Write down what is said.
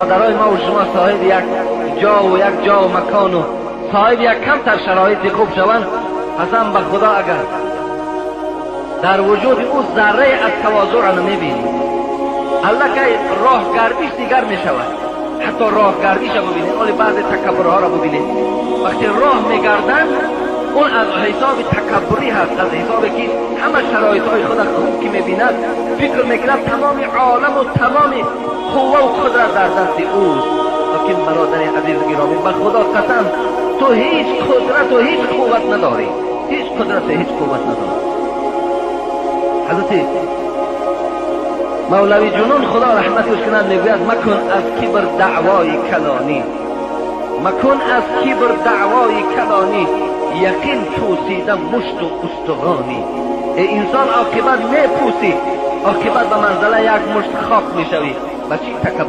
Бародарои мо ва шумо соҳиби як ҷо ва як ҷо ва макон ва соҳиби як камтар шароити хуб шаванд, қасам ба Худо, агар дар вуҷуди ӯ заррае аз тавозӯъ намебинӣ, аллакай роҳгардиш дигар мешавад. Ҳатто роҳгардиша бибинед, оли баъзе такаббурҳоро бибинед, вақте роҳ мегарданд, он аз ҳисоби такаббурӣ ҳаст, аз ҳисобе ки ҳама шароитҳои худа хуб ки мебинад, фикр мекунад тамоми оламу тамоми қувва ва қудрат дар дасти ӯст. Лекин бародари азизу гиромӣ, ба Худо қасам, ту ҳеҷ қудрату ҳеҷ қувват надорӣ, ҳеҷ қудрату ҳеҷ қувват надорӣ. Ҳазрати Мавлави Ҷунун, Худо раҳматаш кунад, мегӯяд: макун аз кибр даъвои калонӣ, макун аз кибр даъвои калонӣ, яқин пӯсида мушту устухонӣ. Э инсон, оқибат мепӯсӣ, оқибат ба манзала як мушт хок мешавӣ. Ба чӣ такаббур?